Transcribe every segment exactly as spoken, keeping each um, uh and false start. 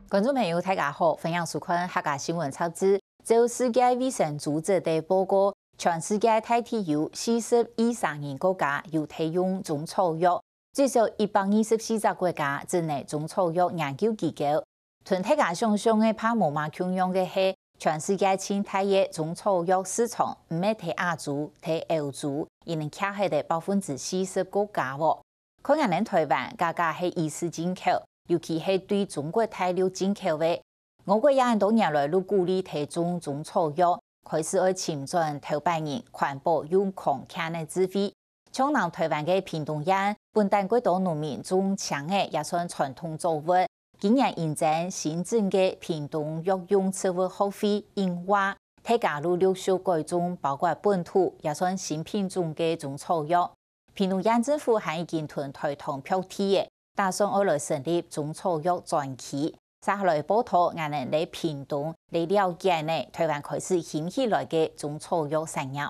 觀眾朋友，大家好，歡迎收看客家新聞雜誌。照世界衛生組織个報告，全世界大體有四十以上个國家有在用中草藥，最少一百二十四隻國家正在中草藥研究機構。同大家想像个怕無麼共樣个係，全世界盡大个中草藥市場毋係在亞洲、在歐洲，已經徛在百分之四十个價喔。 看𠊎等臺灣，價價係以次進口，尤其係對中國大陸進口个。我國也恁多年來就鼓勵在種中草藥，開始愛尋轉頭擺人環保又康健个智慧。像南臺灣个屏東縣，本旦較多農民種青仔也算傳統作物。今年因爭新增个屏東藥用植物學會，因為大家就陸續改種包括本土也算新品種个中草藥。 屏東縣政府還已經同臺糖標地仔，打算愛來成立中草藥專區。接下來報導，𠊎等來屏東來了解呢，臺灣開始興起來个中草藥產業。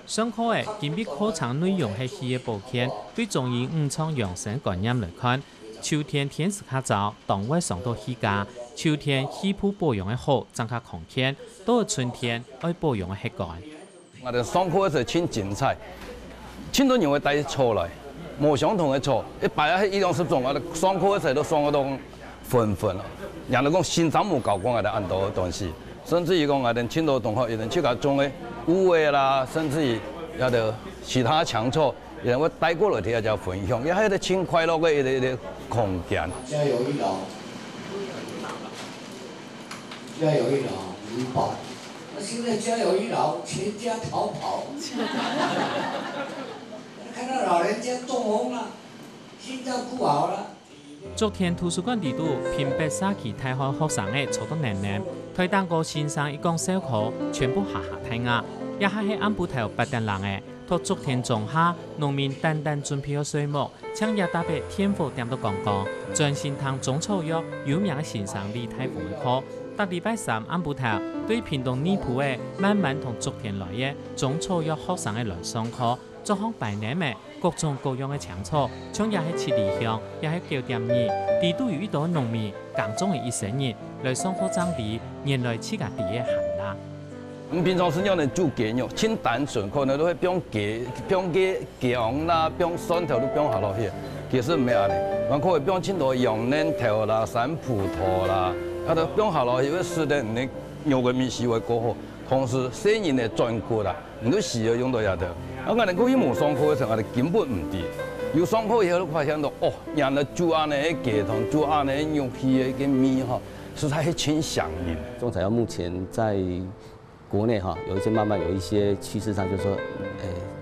上課仔，今晡日課程內容係氣候保健，對中醫五臟養生觀念來看，秋天天時較燥，當會傷著氣家，秋天氣候保養个好，正較康健，到了春天，愛保養个血管。 𠊎兜上課个時盡精彩，盡多人會帶草來，無相同个草，一擺啊，係一兩十種，𠊎兜上課个時都上到昏昏啊。人都講先生無教過𠊎兜恁多个東西，甚至於講𠊎兜盡多同學，佢兜自家種个烏龜啦，甚至於也兜其他青草，佢兜會帶過來同大家分享，也係一個盡快樂个一個一個空間。加油一勞。 家有一老五寶，那现在家有一老，全家逃跑。看到老人家中风了，心脏不好了。竹田圖書館裡肚，屏北社區大學學生仔坐到淰淰，臺頂高先生一講授課，全部哈哈大笑。這下係暗晡頭八點零仔， 在竹田莊下，農民單單準備好睡目，淨這搭仔電火點到光光，專心聽中草藥有名个先生李大峰个課。逐禮拜三暗晡頭，對屏東內埔仔慢慢從竹田來个中草藥學生仔來上課，著項擺淰个各種各樣个青草，像這係七里香，這係九點二，裡肚有一兜農民耕種个一生人，來上課正知，原來自家知个還罅。 𠊎等平常時仰仔煮雞肉，盡單純，可能都會放雞，放雞薑啦，放蒜頭都放下落去。其實毋係恁仔，還可以放盡多羊奶頭啦、山葡萄啦，啊，都放下落去，會使得你个肉个味緒會過好。同時，細人仔轉骨啦，你都需要用到這兜。啊，𠊎等過去無上課个時候，𠊎等根本毋知。有上課以後，就發現到，哦，原來煮恁仔个雞湯，煮恁仔个肉絲个味吼，實在係盡香味。中草藥目前在 國內哈，有一些慢慢有一些趨勢上，就是說，誒，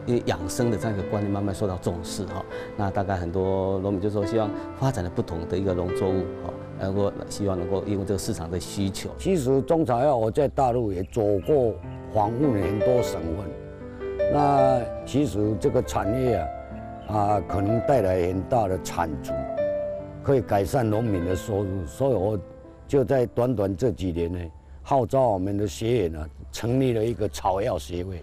因為養生的這樣一個觀念慢慢受到重視哈。那大概很多農民就說希望發展了不同的一個農作物哈，能夠希望能夠應付這個市場的需求。其實中草藥我在大陸也走過訪問很多省份，那其實這個產業啊，啊，可能帶來很大的產值，可以改善農民的收入，所以我 就在短短這幾年呢，號召我們的學員呢，成立了一個草藥協會。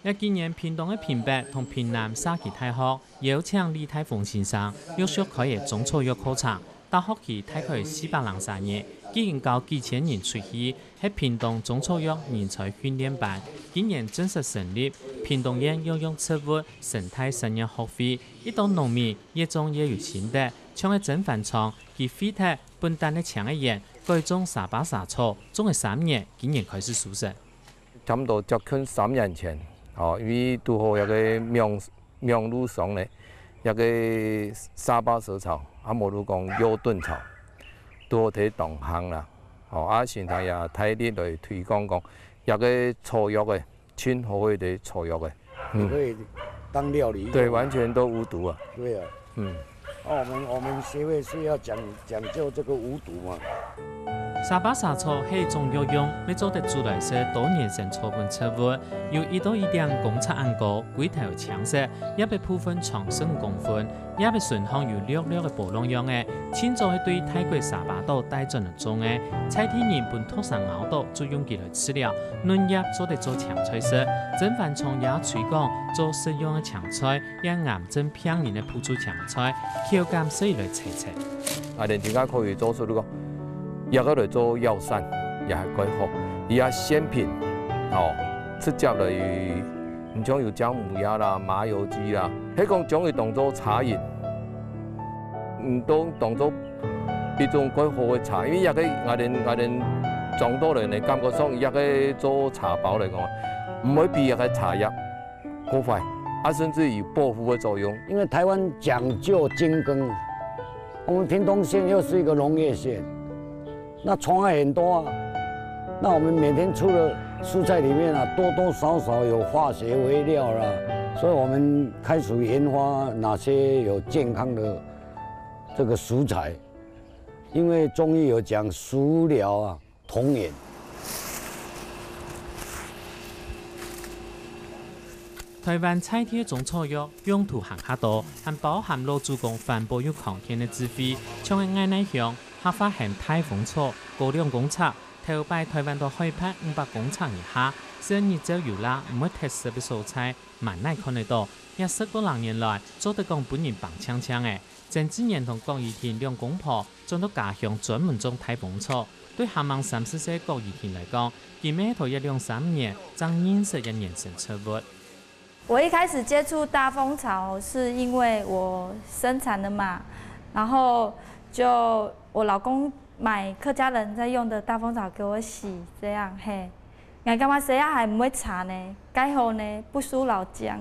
這幾年屏東个屏北同屏南社區大學邀請李大峰先生陸續開个中草藥課程，逐學期大概四百零儕人，既經教幾千人出去，係屏東中草藥人才訓練班。今年正式成立屏東縣藥用植物生態產業學會，一兜農民越種越有心得，像係曾煥昌，佢會忒 本旦个青仔園改種沙巴沙草，種了三年，今年開始收成。差毋多接近三年前，哦，因為堵好這個網，網路上呢，這個沙巴蛇草，啊，無就講腰盾草，堵好在當行啦。哦，啊，先生也大力來推廣講，這個草藥个 盡好个草藥个。嗯。也可以當料理用。對，完全都無毒啊。對啊。嗯。哦，我們，我們協會是要講，講究這個無毒嘛。沙巴沙草係一種藥用，乜做得煮來食多年生草本植物，有一到一點公尺恁高，規頭青色，葉个部分長十五公分，葉个身項有略略个波浪樣仔，盡早係對泰國沙巴島帶轉來種个，在地人分毒蛇咬到就用佢來治療，嫩葉做得做青菜食，正反長也推廣做食用个青菜， 也癌症病人个補助青菜，口感食起來脆脆。啊，連自家可以做出這個，這個來做藥膳，也還蓋好。佢啊鮮品，哦，直接來，你像有薑母鴨啦、麻油雞啦，係講將佢當做茶飲，嗯，都當做一種蓋好个茶，因為這個𠊎等𠊎等中國人个感覺上，這個做茶包來講，毋會比這個茶葉 過壞，啊，甚至有保護的作用。因為台灣講究精耕，我們屏東縣又是一個農業縣，那蟲害很多啊。那我們每天出的蔬菜裡面啊，多多少少有化學肥料啦，所以我們開始研發哪些有健康的這個蔬菜，因為中醫有講食療啊， 童顏。台灣在地个中草藥用途還較多，還包含老祖公環保又康健个智慧，像係𠊎內鄉客話喊大風草，高兩公尺，頭擺臺灣到海拔五百公尺以下，只要日照有罅，毋會忒溼个所在，滿哪看得到。這十過零年來，做得講分人挷淨淨仔。 曾志源同郭怡婷兩公婆轉到家鄉專門種大風草。對還吂三十歲郭怡婷來講，佢乜係頭一兩三年正認識這原生植物。我一開始接觸大風草是因為我生產了嘛，然後就我老公買客家人在用的大風草給我洗，這樣，嘿。 𠊎感覺洗啊還毋會差呢，蓋好呢，不輸老薑。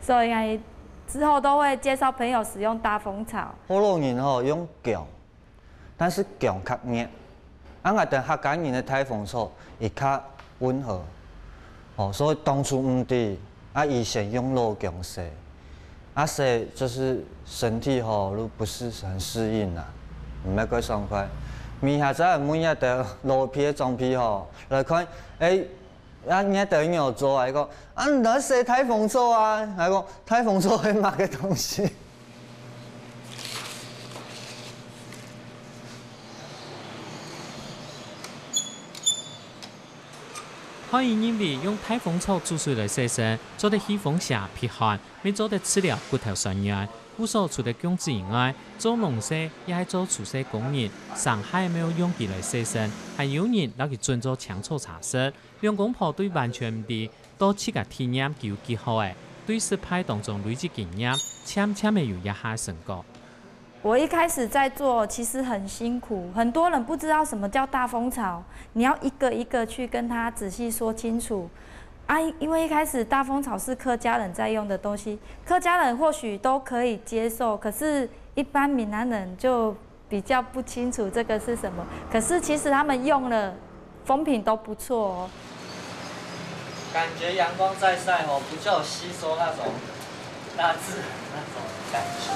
所以𠊎之後都會介紹朋友使用大風草。福佬人吼用薑，但是薑較熱，啊𠊎等客家人个大風草，佢較溫和。哦，所以當初毋知，啊佢先用老薑洗。 啊洗就是身體吼，都不是很適應啦，毋係蓋爽快。明下再問一兜老輩个長輩吼，來看，欸，啊你兜仰做啊？佢講，啊你來洗大風草啊！𠊎講，大風草係麼个東西？ 漢醫認為用大風草煮水來洗身，做得祛風邪、避寒，乜做得治療骨頭痠軟。故所除了供子以外，做農事也係做廚師个工人，成下乜愛用佢來洗身，還有人摎佢準做青草茶食。兩公婆對完全毋知，到自家體驗佢有幾好仔，對失敗當中累積經驗，漸漸仔有這下个成果。 我一開始在做，其實很辛苦，很多人不知道什麼叫大風草，你要一個一個去跟他仔細說清楚。啊，因為一開始大風草是客家人在用的東西，客家人或許都可以接受，可是一般閩南人就比較不清楚這個是什麼。可是其實他們用了，風評都不錯哦。感覺陽光在曬吼，不就有吸收那種大自然那種感覺。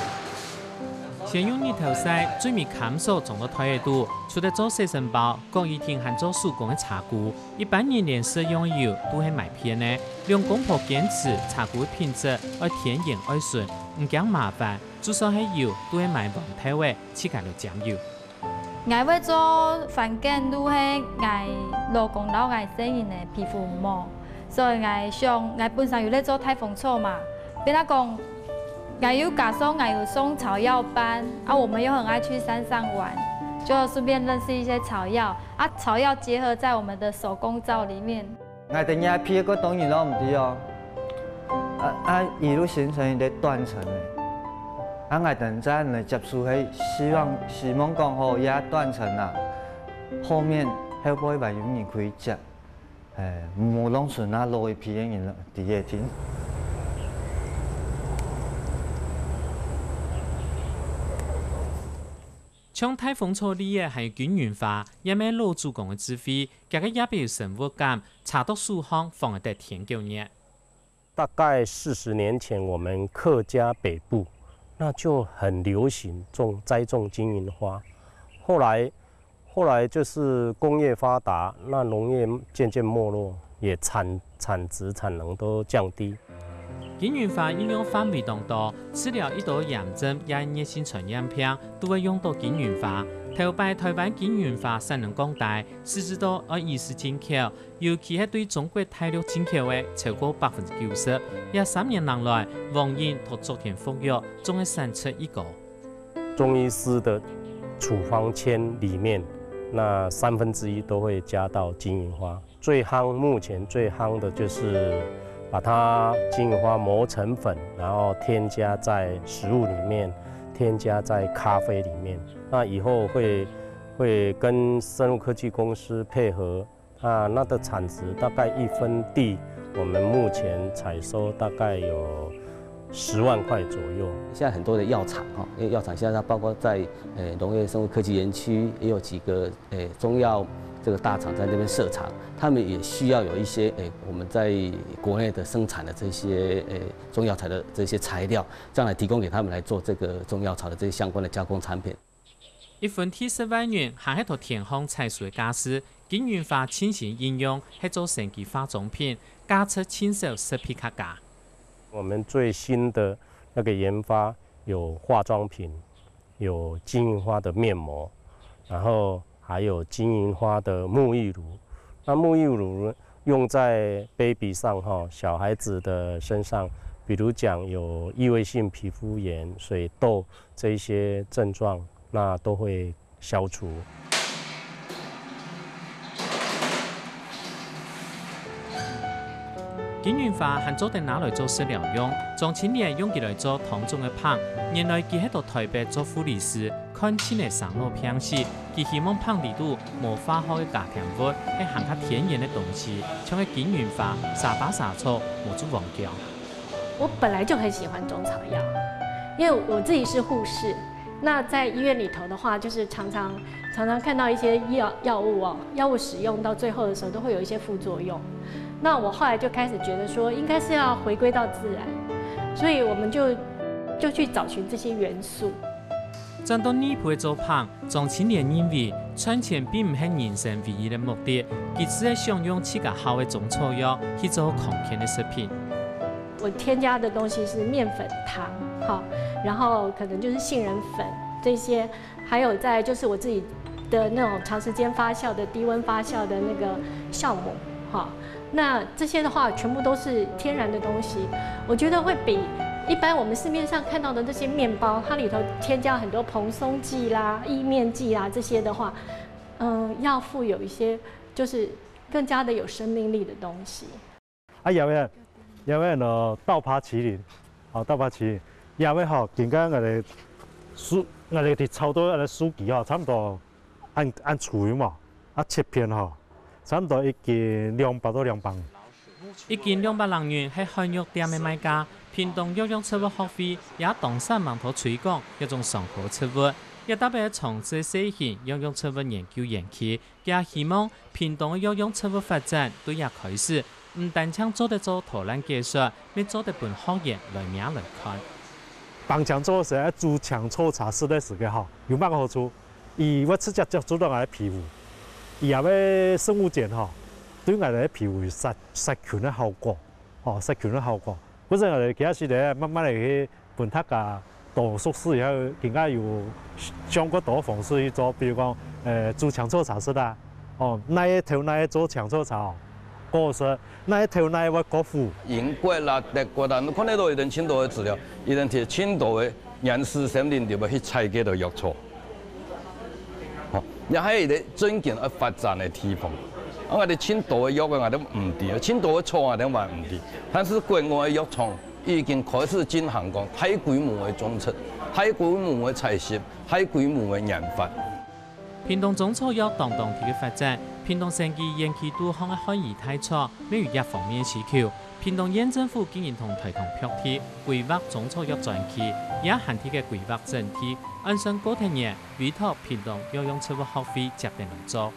先用日頭曬，最尾扲熟裝到袋仔肚，除了做洗身包，郭怡婷還做手工个茶箍，一般人連食用个油都係買片个。兩公婆堅持茶箍个品質愛天然愛純，毋驚麻煩，就算係油都係買黃豆仔，自家來沾油。𠊎會做番梘，就係𠊎老公摎𠊎細人个皮膚膜。 所以𠊎想，𠊎本身有在做大風草嘛，變到講，𠊎又加上𠊎有送草藥班，啊，我們又很愛去山上玩，就順便認識一些草藥，啊，草藥結合在我們的手工皂裡面。𠊎等這片个當然摎毋知哦，啊，啊，一路形成一個斷層个，啊，𠊎等再來接觸，係希望，希望講吼，這斷層啊，後面會毋會還有人可以接？ 欸，毋好浪費啊，老一輩个人了，知也聽。像大風草个葉還有金銀花，也係老祖公个智慧，佢个葉有生物鹼，搽到手項，防會得天狗熱。 大概四十年前，我們客家北部那就很流行種，栽種金銀花。後來後來就是工業發達，那農業漸漸沒落，也產產值產能都降低。金銀花應用範圍當多，除了一多炎症也熱性傳染病，都會用到金銀花。頭擺台灣金銀花產能降低，實質到愛與時進口，尤其係對中國大陸進口个超過百分之九十。這三年零來，黃仁同竹田復育，總个產值已高。 中醫師的處方箋裡面，那三分之一都會加到金銀花。最夯，目前最夯的就是把它金銀花磨成粉，然後添加在食物裡面，添加在咖啡裡面。那以後會會跟生物科技公司配合，那那的產值大概一分地，我們目前採收大概有十萬塊左右。現在很多的藥廠哈，因為藥廠現在包括在呃農業生物科技園區，也有幾個呃中藥這個大廠在那邊設廠，他們也需要有一些呃我們在國內的生產的這些呃中藥材的這些材料，這樣來提供給他們來做這個中藥材的這些相關的加工產品。一分地十萬銀，還係在田項採收个價數，金銀花盡心應用，係做生機化妝品，價值盡少十倍較加。我們最新的那個研發有化妝品，有金銀花的面膜，然後還有金银花的沐浴乳。那沐浴乳用在 baby 上哈，小孩子的身上，比如講有異位性皮膚炎、水痘這一些症狀，那都會消除。金銀花還做得拿來做食療用，張清蓮用佢來做湯種个麭，原來佢係在台北做護理師， 看盡个生老病死，佢希望麭裡肚無化學个加添物，係還較天然个東西，像係金銀花、沙巴沙草、無竹黃薑。我本來就很喜歡中草藥，因為我自己是護士，那在醫院裡頭的話，就是常常常常看到一些藥藥物哦，藥物使用到最後的時候都會有一些副作用。那我後來就開始覺得說，應該是要回歸到自然，所以我們就就去找尋這些元素。 轉到內埔个做麭，張清蓮認為賺錢並毋係人生唯一个目的，佢只係想用自家好个中草藥去做康健个食品。我添加的東西是麵粉、糖，哈，然後可能就是杏仁粉這些，還有再就是我自己的那種長時間發酵的低溫發酵的那個酵母，哈。 那這些的話，全部都是天然的東西，我覺得會比一般我們市面上看到的這些麵包，它裡頭添加很多蓬鬆劑啦、意麵劑啦這些的話，嗯，要富有一些就是更加的有生命力的東西。啊，也有也有喏，倒爬麒麟，哦，倒爬麒麟，也有吼，今个𠊎哋收，𠊎哋摎炒到𠊎哋收期吼，差毋多。 恁恁粗嘛，啊切片吼，差毋多一斤兩百到兩百五。一斤兩百零銀係漢藥店个賣價，屏東藥用植物學會也當時猛在推廣這種上好植物，也特別創設小型藥用植物研究園區，也希望屏東个藥用植物發展對這開始，毋單淨做得做導覽解說，乜做得分學員來摸來看。放青草時，愛煮青草茶食个時節吼，有麼个好處？ 佢會直接接觸到𠊎个皮膚，佢也會生物鹼吼，對𠊎个皮膚有殺殺菌个效果，吼，殺菌个效果。故所𠊎其實咧，慢慢个去分大家多熟識以後，更加有相較多方式去做，比如講，呃，煮青草茶食啦，哦，哪一頭哪一做青草茶哦，過食，哪一頭哪一會過苦。英國啦、德國啦，你看得到佢等盡多个資料，佢等提盡多个原始森林裡背去採集到藥草。 吼，也係一個正經愛發展个地方。啊，𠊎兜盡多个藥啊，𠊎兜毋知啊，盡多个草啊，𠊎兜還毋知。但是國外个藥廠已經開始進行講大規模个種植、大規模个採集、大規模个研發。屏東中草藥當當地个發展，屏東生技園區肚項个漢醫大廠乜有這方面需求。 屏東縣政府今年同臺糖博士規劃中草藥專區，也限定个規劃整體，按算過忒年，委託屏東藥用植物學會接等來做。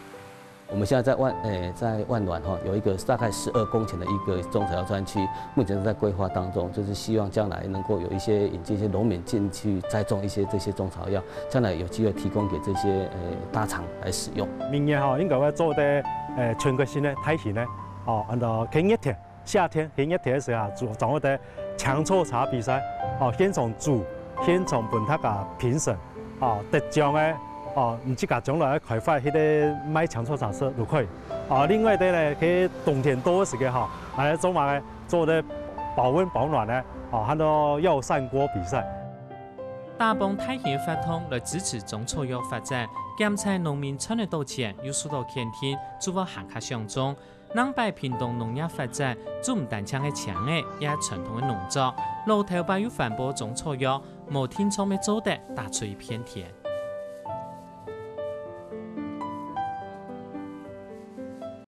我们现在在万，诶，在万峦哈，有一个大概十二公顷的一个中草药专区，目前正在规划当中，就是希望将来能够有一些引进一些农民进去栽种一些这些中草药，将来有机会提供给这些，呃，大厂来使用。明年哈，应该会做个，呃，全国性个大型个，哦，安到去热天，夏天去热天个时候啊，做，做个青草茶比赛，哦，现场煮，现场分大家评审，哦，得奖个，哦，你自家将来开发迄个卖青草茶食都可以。啊，另外个呢，去冬天到个时节哈，还来做嘛个，做个保温保暖个，哦，喊做药膳锅比赛。打帮大型个活动来支持中草药发展，檢采農民賺得到錢，又受到肯定，就會行較上眾。南擺屏東農業發展，就毋單淨係青个，也係傳統个農作，老頭擺又環保中草藥，無定著乜做得打出一片天。